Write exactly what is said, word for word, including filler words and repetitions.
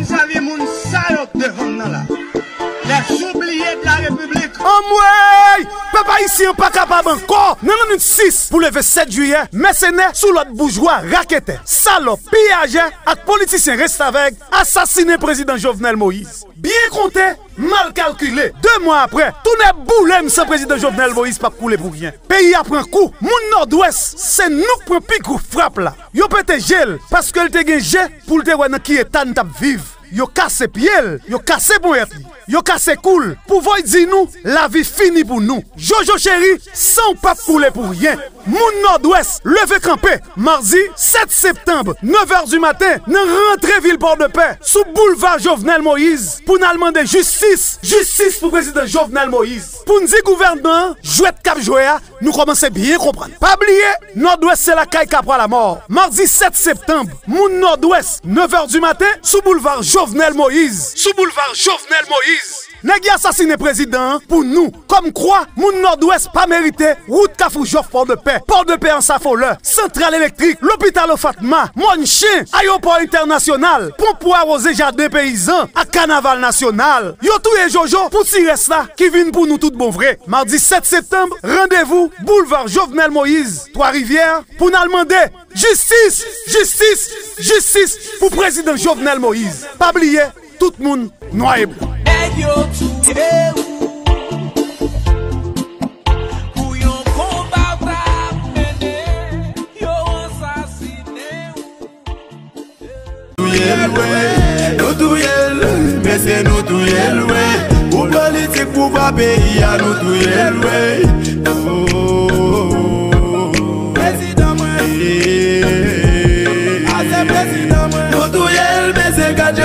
Sèvi moun sa yo k devan m nan la. Les oubliés de la République. Anmwey! Pèp ayisyen an pa kapab ankò! Nan lannwit sis pou leve sèt jiyè, mèsenè sou lòd boujwa, raketè, salòp, piyajè ak politisyen restavèg asasinen prezidan Jovenel Moïse. Byen konte, mal kalkile, de mwa apre, tou nèg boule m san prezidan Jovenel Moïse p ap koule pou ryen. Peyi a pran kou, moun Nòdwès, se nou k pran pi gwo frap la. Yo pete je l, paske l te gen je pou l te wè nan ki eta n t ap viv. Yo kase pye l, yo kase ponyèt li, yo kase kou l, pou voye di nou, lavi fini pou nou. Jojo cheri, san w p ap koule pou ryen. Moun Nòdwès, leve kanpe! Madi sèt septanm, nèf è di maten, nan rantre vil Pòdepè, sou boulva Jovenel Moïse, pou n al mande jistis, jistis pou prezidan Jovenel Moïse. Pou n di gouvènman an, jwèt k ap jwe a, nou kòmanse byen konprann. Pa bliye, Nòdwès se lakay Kapwa Lamò. Madi sèt septanm, moun Nòdwès, nèf è di maten, sou boulva Jovenel Moïse. Sou boulva Jovenel Moïse. Nèg yo asasinen prezidan an pou nou. Kòmkwa, moun Nòdwès pa merite wout Kafou Jòf Pòdepè, Pòdepè Ansafolè, Santral Elektrik, Lopital Ofatma, Mòn Chen, Ayewopò Entènasyonal, Ponp pou awoze jaden peyizan ak Kanaval Nasyonal. Yo touye Jojo pou ti rès la ki vin pou nou tout bon vre. Madi sèt septanm, randevou boulva Jovenel Moïse, Twa Rivyè, pou n al mande jistis, jistis, jistis pou prezidan Jovenel Moïse. Pa bliye, tout moun nwa e blan. Nèg yo touye w pou yon konba w t ap mennen, yo ansasinen w. Touye l, wi, nou touye l, men se nou touye l, wi. Pou politik pouvwa peyi a, nou touye l, wi. Oh, prezidan mwen. A se prezidan mwen. Nou touye l, men se gad